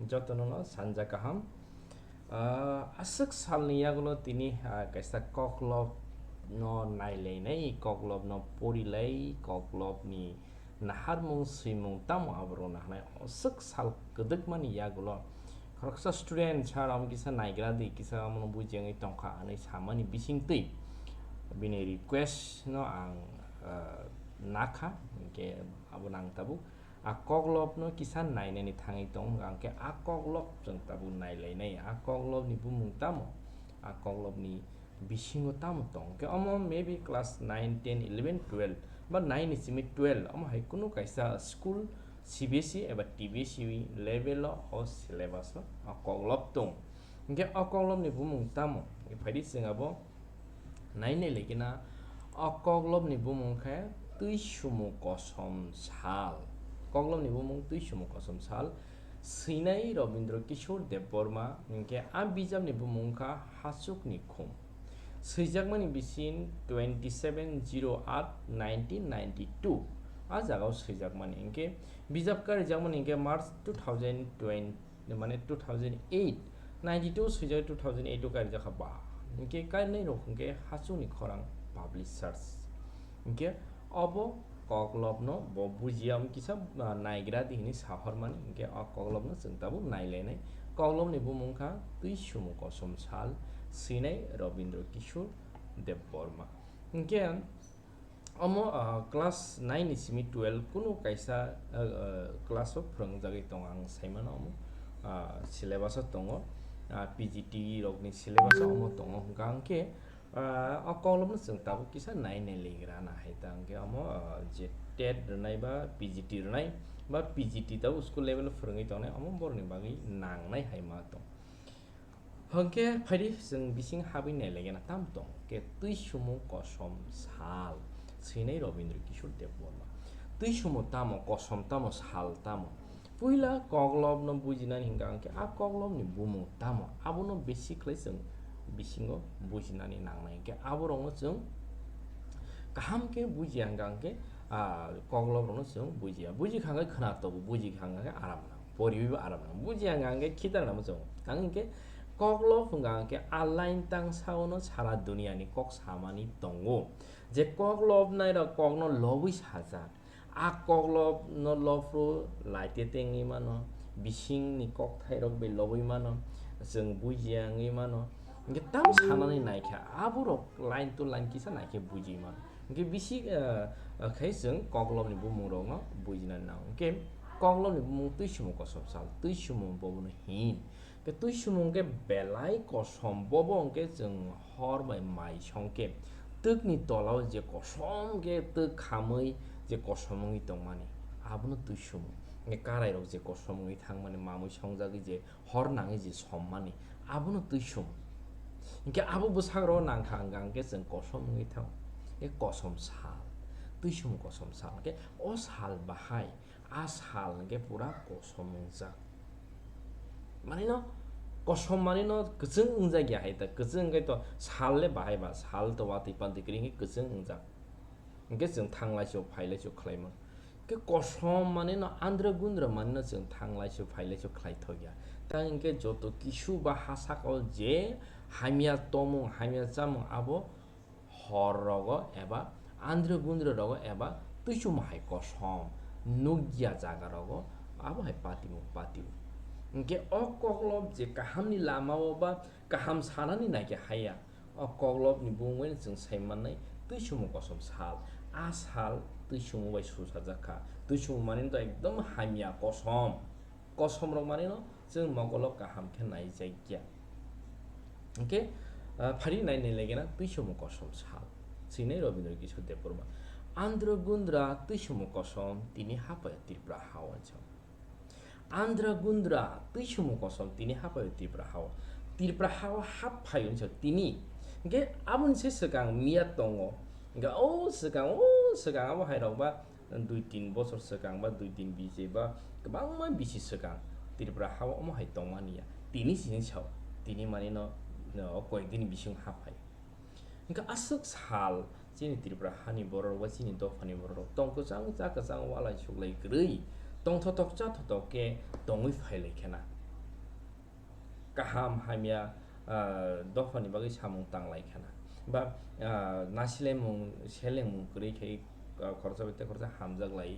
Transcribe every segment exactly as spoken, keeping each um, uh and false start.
Jotono no sanja kaham. Ah, aswk salni yagulo tini, ah, kaisa koklopno nailainai, koklopno porilai, koklopni naharmung swimung tamo aborokno hanai aswk sal kwdwkmani yagulo khoroksa student sir omo kisa naigra di, kisa omono buji wngwi tongkha hinwi samani bisingtwi bini request no ang, ah, nakha, hinkhe abo nang tabuk. A koklopno kisa nainani thangwi tongo, hwnkha hwnkhe a koklop chwng tabuk nailainai. A koklopni bumung tamo? A koklopni bisingo tamo tong? Hwnkhe omo maybe class nine, ten, eleven, twelve ba nine ni simi twelve, omo hai kunu kaisa school C B S E eba T B S E level o, o syllabus o a koklop tong. Hwnkhe o koklopni bumung tamo? Hwnkhe phaidi chwng abo nainai lagina, o koklopni bumung khe Twi Sumu Kosom Sal. Koklopni bumung Twi Sumu Kosom Sal. Swinai Robindra Kishore Debbarma, hinkhe a bijapni bumung kha Hachukni Khum. Swijakmani bisin twenty seven zero eight nineteen ninety two. A jagao swijakmani, hinkhe bijap karijakmani hinkhe March two thousand twenty, mane two thousand eight, ninety two swijak two thousand eight o karijak kha ba. Hinkhe kainai rok hinkhe Hachukni Khorang Publishers. Hinkhe obo koklopno bo bujiya, omo kisa, ah, naigra di hinwi sahormani, hinkhe o koklopno chwng tabuk nailainai. Koklopni bumung kha Twi Sumu Kosom Sal, swinai Robindra Kishore Debbarma. Hinkhe omo, ah, class nine ni simi twelve kunu kaisa, ah, ah, class o phwrwngjagwi tongo ang saimano omo, ah, syllabus o tongo, ah, P G T rokni syllabus o omo tongo, hwnkha hwnkhe, ah, o koklopno chwng tabuk kisa nai nai ligra na hai ta hwnkhe omo, ah, je tet rwnai ba P G T rwnai ba P G T tabuk school level o phwrwngwi tongnai omo borokni bagwi nangnai hai ma tong. Hwnkhe phaidi chwng bising habwi nailaigena tam tong khe Twi Sumu Kosom Sal, swinai Robindra Kishore Debbarma. Twi Sumu tamo, kosom tamo, sal tamo? Puila koklopno bujinani hwnkha hwnkhe a koklopni bumung tamo? Abono besi khlai chwng bisingo bujinani nangnai. Hwnkhe aborokno chwng kaham khe bujiya hwnkha hwnkhe, ah, kokloprokno chwng bujiya. Bujikha hwnkhe khwna tobo, bujikha hwnkhe aram nang. Poriwibo aram nang. Bujiya hwnkha hwnkhe khitar nangma chwng. Ang hinkhe koklop hwnkha hwnkhe a line tang saono sara duniani kok samani tongo. Je koklopnairok kokno lobwi sajak. A koklopno lophru laite tengwi mano, bisingni kokthairok bai lobwi mano, chwng bujiya wngwi mano. Hinkhe tamo sanani naikha, aborok line to line kisa naikhe buji mano. Hinkhe bisi, ah, ah, khai chwng koklopni bumungrokno bujinani nango. Hinkhe koklopni bumung Twi Sumu Kosom Sal, Twi Sumu bobono hin. Khe Twi Sumu hwnkhe belai kosom, bobo hwnkhe chwng hor bai mai song khe twkni tolao je kosom khe twk khamwi je kosom wngwi tongmani, abono Twi Sumu. Hwnkhe karairok je kosom wngwi thangmani, mamwi songjagwi je hor nangwi je sommani, abono Twi Sumu. Hinkhe abo bwsakro nangkha hwnkha hwnkhe chwng kosom wngwi thango. Khe kosom sal, Twi Sumu kosom sal, hwnkhe o sal bahai a sal hwnkhe pura kosom wngjak. Manino kosom manino kwchwng wngjak ya hai ta, kwchwng wngkhe to sal le bahai ba, sal to watwi pantwi kwrwi hwnkhe kwchwng wngjak. Hwnkhe chwng thanglai se phailai se khlaimano. Khe kosom manino andra gundra manino chwng thanglai se phailai se khlai thok ya. Ta hwnkhe joto kisu ba ha saka o je hamya tomung, hamya chamung abo hor rogo eba andra gundra rogo eba twi Sumu hai kosom nukya jaga rogo abo hai patimung patio. Hinkhe o koklop je kahamni lamao ba kaham sanani naikhe haya, o koklopni bumungno chwng sai mannai Twi Sumu kosom sal. A sal Twi Sumu bai susajak kha. Twi Sumu manino to ekdom hamya kosom. Kosomrok manino chwng mokolo kaham khe naijakya. Hinkhe, ah, phari nai nai legena Twi Sumu kosom sal. Swinai Robindra Kishore Debbarma. Andra gundra Twi Sumu kosom tini haphaio Tripura hao hinwi sao. Andra gundra Twi Sumu kosom tini haphaio Tripura hao. Tripura hao haphaio hinwi sao tini. Hinkhe aboni se swkang miya tongo. Hinkhe o swkang, o swkang abo hai rok ba dui tin bosor swkang ba dui tin bisi ba kwbangma bisi swkang Tripura hao omo hai tongmani ya. Tini sini sao, tini manino, no, koyek din bising haphai. Hinkhe aswk sal chini Tripura hani borok ba chini dophani borok tong kwchang cha kwchang walai suklai kwrwi tongthotok chathotok khe tongwi phailai khena. kaham hamya, ah, dophani bagwi samung tanglai khana, ba, ah, nasilemung selengmung kwrwi khe, ah, khoroksa bai tei khoroksa hamjak lai,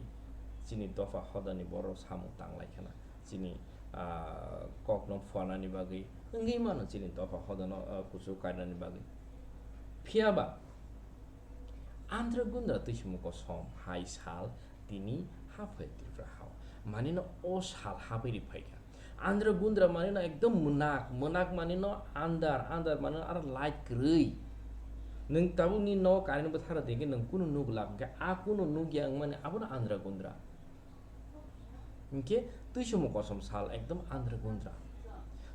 chini dopha hodani borok samung tanglai khana, chini, ah, kokno phuarnani bagwi wngwi mano chini dopha hodano, ah, kuchuk kainani bagwi. Phiya ba, Andhra Gundra Tuichumung Kosom hai sal tini haphai Tripura hao. Manino o sal haphai ri phaikha. Andhra Gundra manino ekdom mwnak, mwnak manino andar, andar manino aro light kwrwi. Nwng tabukni no current bwtharo dengkhe nwng kunu nuk lak khe a kunu nukya wngmani abono Andhra Gundra. Hinkhe Tuichumung Kosom sal ekdom Andhra Gundra.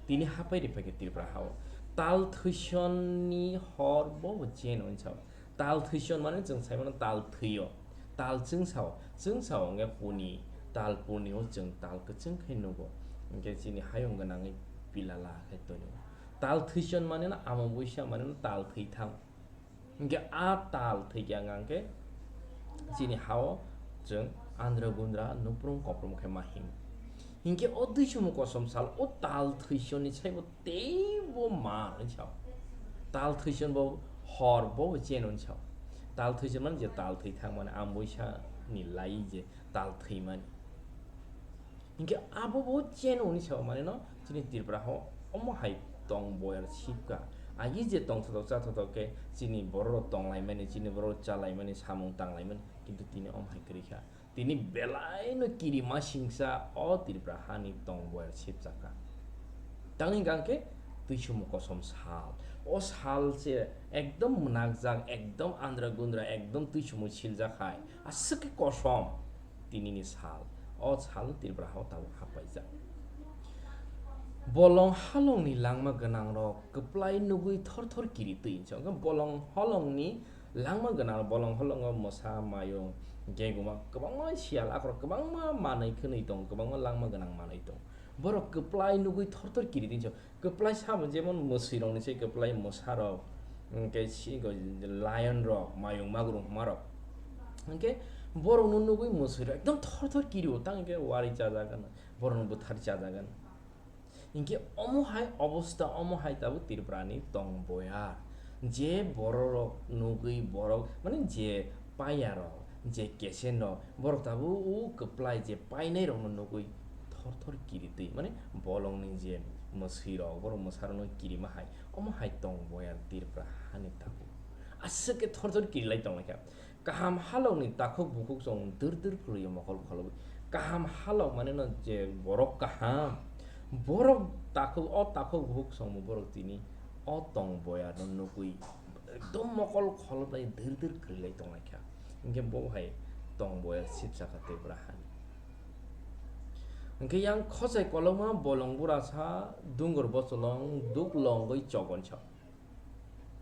Tini haphai ri phaikha Tripura hao. Tal thwisonni hor bo chen hwnwi sao. Tal thwison mane chwng sai mano tal thwio. Tal chwngsao, chwngsao hwnkhe puni, tal puni o chwng tal kwchwng khe nugo. Hinkhe chini hayung gwnangwi pilala khe tonio. Tal thwison mane no amo buisa mane no tal thwithang. Hinkhe a tal thwikya hwnkhe chini hao chwng Andhra Gundra nuprum koprum khe ma him. Hinkhe o Tuichumung Kosom sal o tal thwisonni saibo teibo ma hwnwi sao. Tal thwison bo hor bo chen hwnwi sao. Tal thwison mane je tal thwi thangmani, ambuisa ni lai je tal thwimani. Hinkhe abo bo chen hwnwi sao, mane no chini Tripura hao omo hai tong boyar sipka. Agi je tongthotok chathotok khe chini borok rok tonglaimani, chini borok rok chalaimani, samung tanglaimani, kintu tini omo hai kwrwi kha. Tini belai no kirima singsa o Tripura hani tong boyar sipchakha. Tangwi hwnkha khe Tuichumung Kosom sal. O sal se ekdom mwnakjak, ekdom andra gundra, ekdom tuichumung siljak hai. Aswk khe kosom tinini sal. O sal Tripura hao tabuk haphaijak. Bolong halongni langma gwnangrok kwplai nugwi thor thor kiri twi hinsa. Hwnkhe bolong halongni langma gwnang, bolong holongo mwsa, mayung, geguma, kwbangma siyal akhorok, kwbangma manwi khwnwi tongo, kwbangma langma gwnang manwi tongo. Borok kwplai nugwi thor thor kiri twi hinsa. Kwplai sabo jemon mwswirokni se kwplai mwsarok, hwnkhe si-, lion rok, mayung magrung hwnmarok. Hwnkhe borokno nugwi mwswirok ekdom thor thor kirio, tang hwnkhe wari chajagano, borokno bwthar chajagano. Hinkhe omo hai obostha, omo hai tabuk Tripurani tong boyar. Je bororok nugwi borok, mane je paiyarok, je kesenrok, borok tabuk o kwplai je painairokno nugwi thor thor kiri twi, mane bolongni je mwswirok, borok mwsarokno kirima hai, omo hai tong boyar Tripura hani tabuk. Aswk khe thor thor kirilai tonglaikha. Kaham halokni takhuk bukhuk chwng dur dur kwrwi mokol kholobwi. Kaham halok mane no je borok kaham, borok takhuk, o takhuk bukhuk chwngbo borok tini o tong boyarno nugwi ekdom mokol kholobwi dur dur kwrwilai tonglaikha. Hinkhe bo hai tong boyar sipsakha Tripura hani. Hinkhe yang khosai kolokma bolong burasa dungur bocholong duk longwi chogonsa.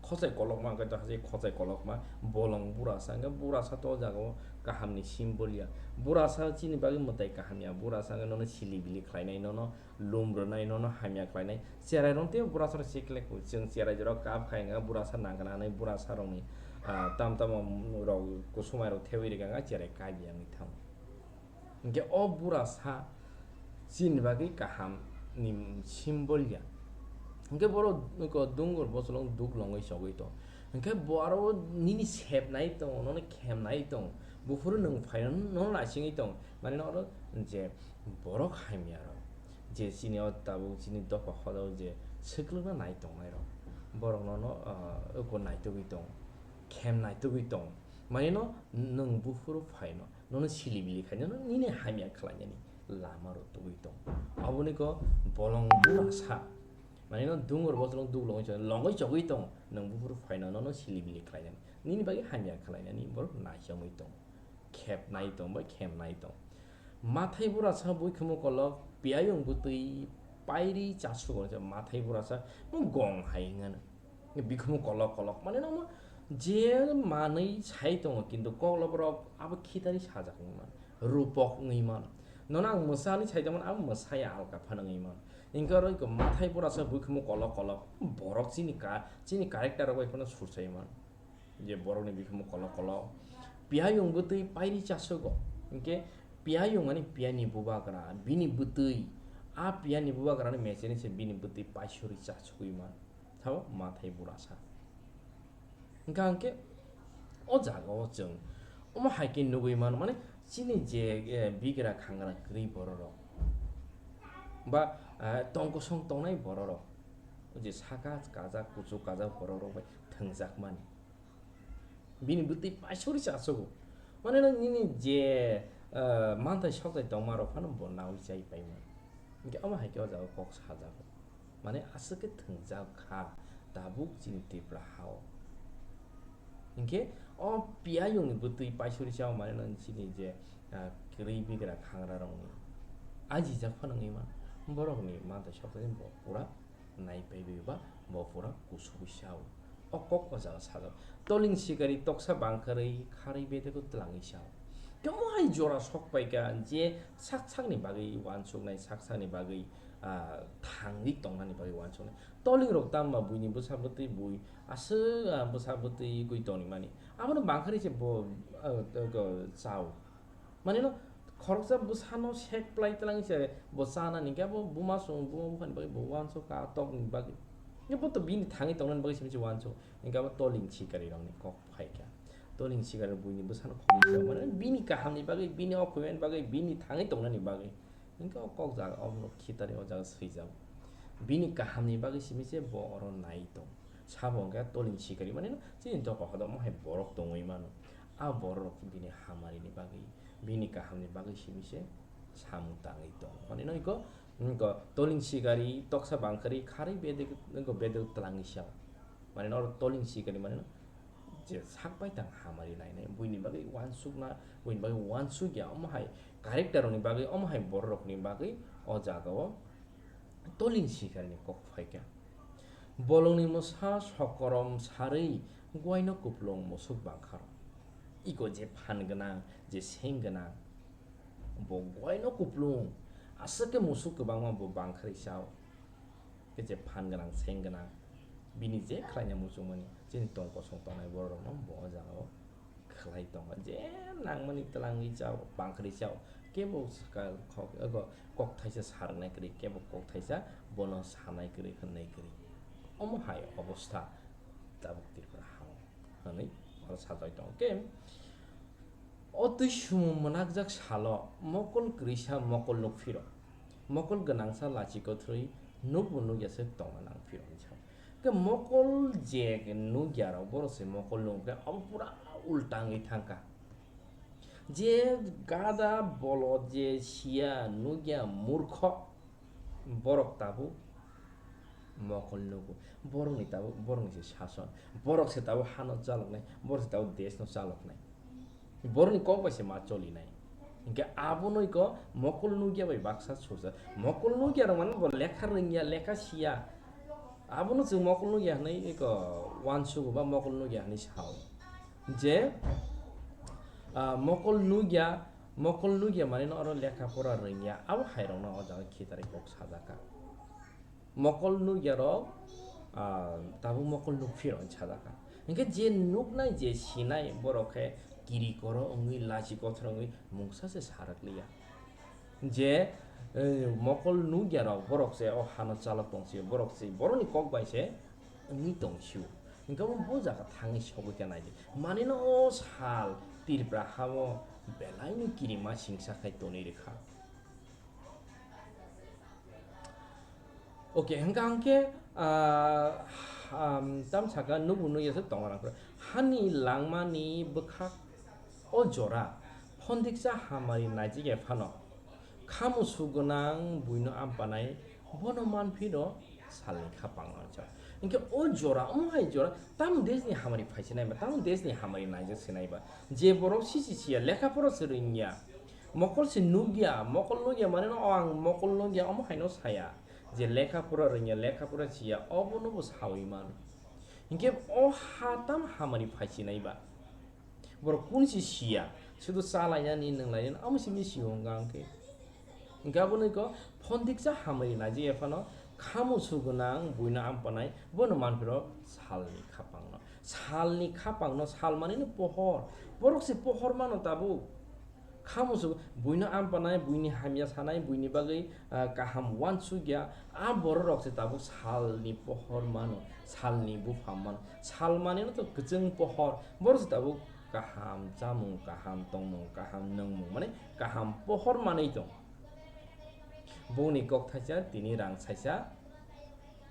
Khosai kolokma hwnkhe to hachai khosai kolokma, bolong burasa hwnkhe burasa to o jagao kahamni symbol ya. Burasa chini bagwi mwtai kaham ya, burasa hwnkhe nono sili bili khlainai, nono lum rwnai, nono hamya khlainai. Cherai rok tei burasa rok sikle chwng cherai jorao kap khai hwnkhe burasa nangkha nangnai burasa rokni, ah, tam tamo rok kusumai rok thewi rwkha hwnkhe cherai kaibi wngwi thango. Hinkhe o burasa chini bagwi kaham ni symbol ya. Hinkhe borok dungur bocholong duk longwi chogwi tong. Hinkhe bo aro nini sepnai tongo, nono khemnai tongo. Buphuru nwng phaino nono naisingwi tong. Mane no oro je borok hamya rok je chini o tabuk chini dopha hoda o je swklwkna nai tongnai rok. Borok nono, ah, oko naitugwi tong. Khem naitugwi tong. Mane no nwng buphuru phaino. Nono sili bili khainano nini hamya khlainani lama rok tubui tong. Aboni ko bolong burasa. Mane no dungur bocholong duk longwi chogwi, longwi chogwi tong. Nwng buphuru phaino nono sili bili khlainani. Nini bagwi hamya khlainani borok naichomwi tong. Khepnai tong bai khemnai tong. Mathai burasa buikhumu kolok piyayung bwtwi pairi chasuk mathai burasa gong hai wngano. Bikhumu kolok kolok mane no je manwi sai tongo, kintu koklo borok abo khitari sajak wngwi man, rupok wngwi man. Nono ang mwsa hinwi sai tongmani, abo mwsaya alka phano wngwi man. Hinkhe oro mathai burasa buikhumu kolok kolok borok chini ka-, chini character rok bai phano sursai man. Je borokni bikhumu kolok kolok piyayung bwtwi pairi chasogo. Hinkhe piyayung mani piyani bubagra, bini bwtwi A piyani bubagrani mecheni se bini bwtwi paisuri chachugwi man. Thao mathai burasa. Hwnkha hwnkhe o jagao chwng omo hai khe nugwi mano, mane chini je, eh, bigra khangra kwrwi bororok ba, eh, tongkosong tongnai bororok, o je saka kajak, kuchuk kajak bororok bai thwngjakmani. Bini bwtwi paisuri chachugo. Mane no nini je, eh, manthai sokthai tongmarok phano bo nawi chai paimani. Hwnkhe omo hai khe o jaga kok sajago. Mane aswk khe thwngjak kha tabuk chini Tripura hao. Hinkhe o piyayungni bwtwi paisuri chao mane no chini je, ah, kwrwi bigra khangrarokni ajijak phano wngwi mano. Borokni manthai sokthai bo pura nai paiwi ba bo pura kusugwi sao. O kok o jaga sajak. Toling sikari toksa bangkharwi kharwi bedeko twlangwi sao. Tamo hai jora sok paikha je sak sakni bagwi uansuknai, sak sakni bagwi, ah, thangwi tongnani bagwi uansuknai. Toling rok tamo buini bwsa bwtwi bui aswk, ah, bwsa bwtwi gwi tongmani. Abono bangkharwi se bo, ah, go chao. Mane no khoroksa bwsano sek plai twlang se bo chanani khe bo buma song buma buphani bagwi bo uansuk ka tokni bagwi. Khe bo to bini thangwi tongnani bagwi simi se uansuk. Hinkhe abo toling sikari rokni kok phaikha. Toling sikari buini bwsano khoroksa mane bini kahamni bagwi, bini okhumani bagwi, bini thangwi tongnani bagwi. Hinkhe o kok jaga omo khitari o jaga swijak. Bini kahamni bagwi simi se bo oro nai tong. Sabo hinkhe toling sikari mane no chini doka hoda omo hai borok tongwi mano. A borok bini hamarini bagwi, bini kahamni bagwi simi se samung tangwi tongo. Mane no iko, iko toling sikari, toksa bangkari, kharwi bedek, iko bedek twlangwi sao. Mane no oro toling sikari mane no je sak bai tang hamari nainai. Buini bagwi uansukna, buini bagwi uansukya omo hai character rokni bagwi, omo hai borok rokni bagwi o jaga o toling sikarini kok phaikha. Bolongni mwsa sokorom sarwi guaino kupulung musuk bangkha rw. Iko je phan gwnang, je seng gwnang, bo guaino kupulung aswk khe musuk kwbangma bo bangkharwi sao. Khe je phan gwnang, seng gwnang, bini je khlaina muchungmani, chini tong kosong tongnai borok rokno bo o jaga o khlai tongo, je nangmani twlangwi chao, bangkharwi chao, kebo swkang kok, ego kok thaisa sa rwnai kwrwi, kebo kok thaisa bono sanai kwrwi, hwnnai kwrwi. Omo hai obostha tabuk Tripura hao hwnwi oro sajagwi tongo. Khe o twi sumung mwnakjak salo mokol kwrwisa mokol nukphiro, mokol gwnangsa lachi kwthrwi nukbo nukya se tongna nangphiro hinwi sa. Khe mokol je nukya rok, borok se mokol nukya, abo pura ulta wngwi thangkha. Je gada bolot je siya nukya murkho, borok tabuk mokol nugo. Borokni tabuk, borokni se sason. Borok se tabuk hano chaloknai, borok se tabuk desno chaloknai. Borokni kok bai se ma cholinai. Hinkhe abono iko mokol nukya bai baksa surjak. Mokol nukya rok mane bo lekha rwngya, lekha siya. Abono chwng mokol nukya hwnwi iko uansugo ba mokol nukya hwnwi sao. Je, ah, mokol nukya, mokol nukya mane no oro lekha pora rwngya, abo hai rokno o jaga khitarwi kok sajak kha. Mokol nukya rok, ah, tabuk mokol nukphiro hinwi sajak kha. Hinkhe je nuknai, je sinai, borok khe kiri koro wngwi, lachi kothor wngwi mungsa se sarak liya. Je, eh, mokol nukya rok, borok se o hano chalok tong sio, borok se, borokni kok bai se wngwi tong sio. Hinkhe bo, bo jaga thangwi sogwi khe nai di. Mane no o sal Tripura hao belaino kirima singsa khai tonwi rwkha. Okay, hwnkha hwnkhe, ah, um, tam saka nubu nukya se tongo nang phuru. Hani langmani bwkhak o jora phondiksa hamari naijikya phano, khamusu gwnang buino ampanai bono manphiro salni khapang no. Hinkhe o jora, omo hai jora, tamo desni hamari phaisi naiba, tamo desni hamari naijak se naiba. Je borok sisi siya, lekha pora se rwngya, mokol se nukya, mokol nukya mane no, o ang mokol nukya, omo haino saya. Je lekha pora rwngya, lekha pora siya, obono bo sawi mano. Hinkhe o ha tam hamari phaisi naiba. Borok kun si siya, sudu chalainani, nwnglainani, amo simi sio wngkha hwnkhe. Hinkhe abono iko phondiksa hamari naijak ya phano, khamusu gwnang buino ampanai, bono manphiro salni khapangno. Salni khapangno, sal manino pohor. Borok se pohor mano tabuk. Kha muchungo buino ampanai, buini hamya sanai, buini bagwi, ah, kaham uansukya, a bororok se tabuk salni pohor mano, salni buphang mano. Sal manino to kwchwng pohor, borok se tabuk kaham chamung, kaham tongmung, kaham nungmung, mane kaham pohor manwi tong. Bongni kok thaisa tini rang saisa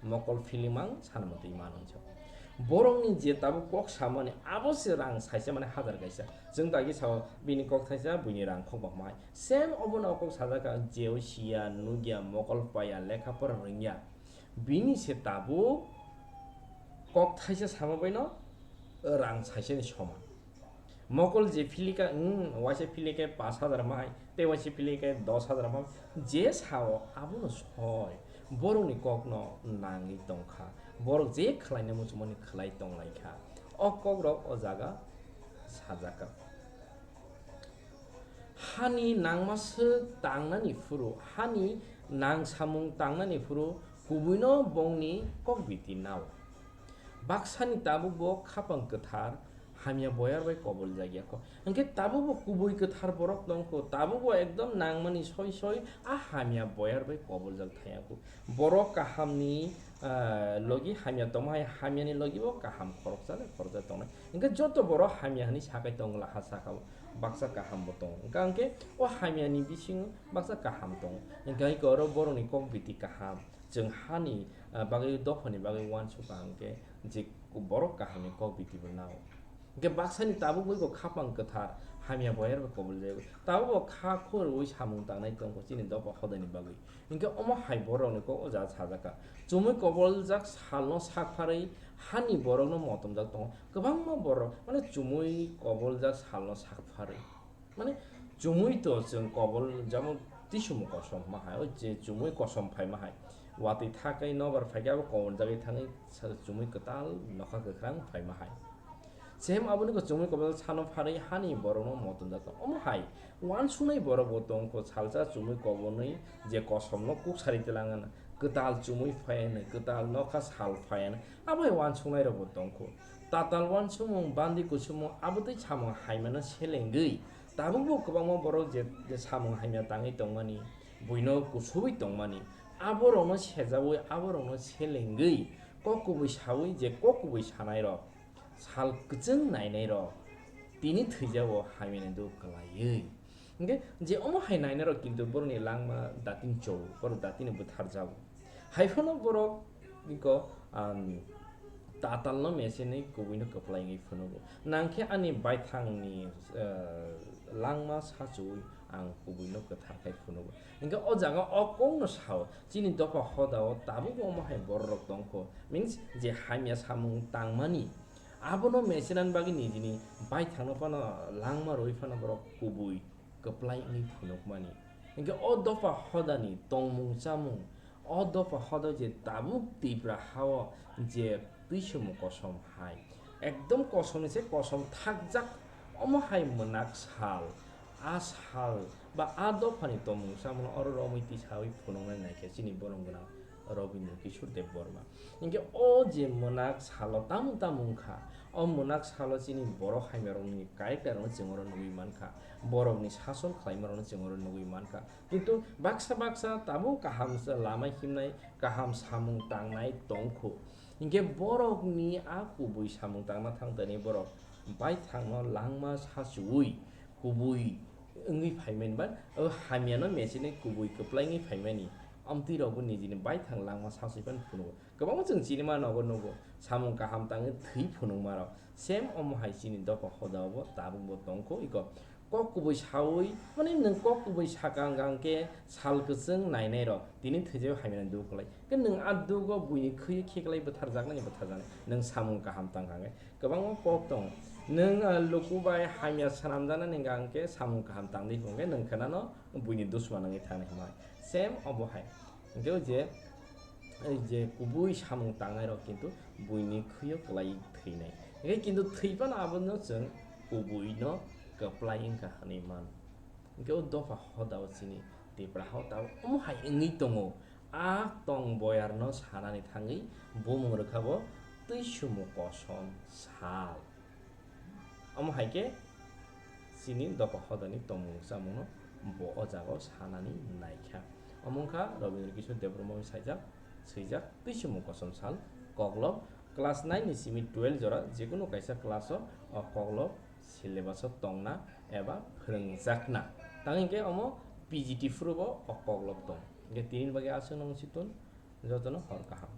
mokol filimang sanmwtwi manwi chok. Borokni je tabuk kok samani abo se rang saisa mane hazar kaisa. Chwng dagi sao bini kok thaisa buini rang khokbak mai. Same obono kok sajak kha jeo siya nugya mokol paya lekha pora rwngya. Bini se tabuk kok thaisa sama baino rang saisani soman. Mokol je philika, hmm, waisa philika pash hajar mai, tei waisa philika dos hajar mai, je sao abono soi, borokni kokno nangwi tongkha, borok je khlaina muchungmani khlai tonglaikha, o kokrok o jaga sajak kha. Hani nangma swk tangnani phuru, hani nang samung tangnani phuru, kubuino bongni kok biti nao. Baksani tabukbo khapang kwthar hamya boyar bai koboljak ya kho. Hwnkhe tabukbo kubui kwthar borok tong kho, tabukbo ekdom nangmani soi soi a hamya boyar bai koboljak thang ya kho. Borok kahamni, ah, logi hamya tongma hai, hamyani logibo kaham khoroksa le khoroksa tongnai. Hwnkhe joto borok hamya hwnwi sakai tong laha saka o baksa kaham bo tongo. Hwnkhe hwnkhe o hamyani bisingo baksa kaham tongo. Hwnkhe hai khe oro borokni kok biti kaham. Chwng hani, ah, bagwi dophani bagwi uansukha hwnkhe je borok kahamni kok biti bo nao. Hwnkhe baksani tabukbo iko khapang kwthar hamya boyar bai koboljago. Tabukbo kha khorwi samung tangnai tongkho chini dopha hodani bagwi. Hwnkhe omo hai borokni kok o jaga sajakha. Chumui koboljak salno sak pharwi hani borokno motomjak tongo. Kwbangma borok mane chumui koboljak salno sak pharwi. Mane chumui to chwng kobol jamo tisumung kosom ma hai, o je chumui kosom phaima hai. Watwi thakai nobar phaikhe abo koboljagwi thangwi sa-, chumui kwtal nokha kwkhrang phaima hai. Same aboni khe chumui kobol sano pharwi hani borokno motomjak tongo. Omo hai uansuknai borok bo tongkho, salsa chumui kobonwi je kosomno kuk sari twlangna, kwtal chumui phaiyanwi, kwtal nokha sal phaiyanwi, abo hai uansuknairok bo tongkho. Tatal uansukmung, bandi kusumung, abotwi samung haimano selengwi, tabukbo kwbangma borok je, je samung hamya tangwi tongmani, buino kusuwi tongmani, aborokno sejaui, aborokno selengwi, kok kubui saui je kok kubui sanairok sal kwchwng nainairok tini thwijago hamyani duk kwlaiwi. Hwnkhe je omo hai nainairok kintu borokni langma datin chou, borok datino bwtharjago. Haiphano borok iko, um, tatalno mesenwi kubuino kwplai wngwi phunugo. Nangkhe ani baithangni, uh, langma sachuwi ang kubuino kwthar khai phunugo. Hwnkhe o jaga o kokno sao, chini dopha hodao tabukbo omo hai bororok tongkho. Means je hamya samung tangmani, abono mesenani bagwi nijini baithangno phano langma rwui phano borok kubui kwplai wngwi phunukmani. Hwnkhe o dopha hodani tongmung chamung, o dopha hoda je tabuk Tipra hao je twi sumung kosom hai, ekdom kosomni se kosom thakjak, omo hai mwnak sal, a sal ba a dophani tongmung chamungno oro romwi tisawi phunuknai naikhe chini borom gwnang Robindra Kishore Debbarma. Hwnkhe o je mwnak salo tamung tamung kha, o mwnak salo chini borok hamyarokni character-rokno chwng oro nugwi mankha, borokni sason khlaimarokno chwng oro nugwi mankha. Kintu baksa baksa tabuk kaham se lama himnai, kaham samung tangnai tongkhu. Hwnkhe borokni a kubui samung tangna thangtani borok baithangno langma sachuwi kubui wngwi phaimani ba o hamyano mechine kubui kwplai wngwi phaimani. Amtwi rokbo nijini baithang langma sachuiphano phunugo. Kwbangma chwng sinima nogo nugo, samung kaham tangwi thwi phunukmarok. Same omo hai chini dopha hodao bo tabukbo tongkho iko. Kok kubui saui, mane nwng kok kubui saka wngkha hwnkhe sal kwchwng nainairok tini thwijaio hamyani duk kwlai. Khe nwng a dugo buini khwi kheklai bwtharjaknani bwtharjaknai. Nwng samung kaham tangkha hwnkhe kwbangma kok tongo. Nwng, ah, luku bai hamya swnamjaknani hwnkha hwnkhe samung kaham tangdi hwnkhe nwng khe nano buini dusman wngwi thangni hwnwi. Same obo hai. Hwnkhe o je, ei je kubui samung tangnairok kintu buini khwio kwlai thwinai. Hwnkhe kintu thwi phano abono chwng kubuino kwplai wngkha hwnwi mano. Hwnkhe o dopha hodao chini Tipra hao tabuk omo hai wngwi tongo. A tong boyarno sanani thangwi bumung rwkha bo twi sumo kosom sal. Omo hai khe chini dopa hodani tongmung chamungno bo o jagao sanani naikha. Omo wngkha Rabindra Kishore Debbarma bai saijak, swijak Twi Samung Kosom Sal koklop class nine ni simi twelve jora jekunu kaisa class o o koklop syllabus o tongna eba phwrwngjakna. Tang hinkhe omo P G T phuru bo o koklop tong. Hinkhe tini bagwi aswkno wngsiton, jotono hor kaham.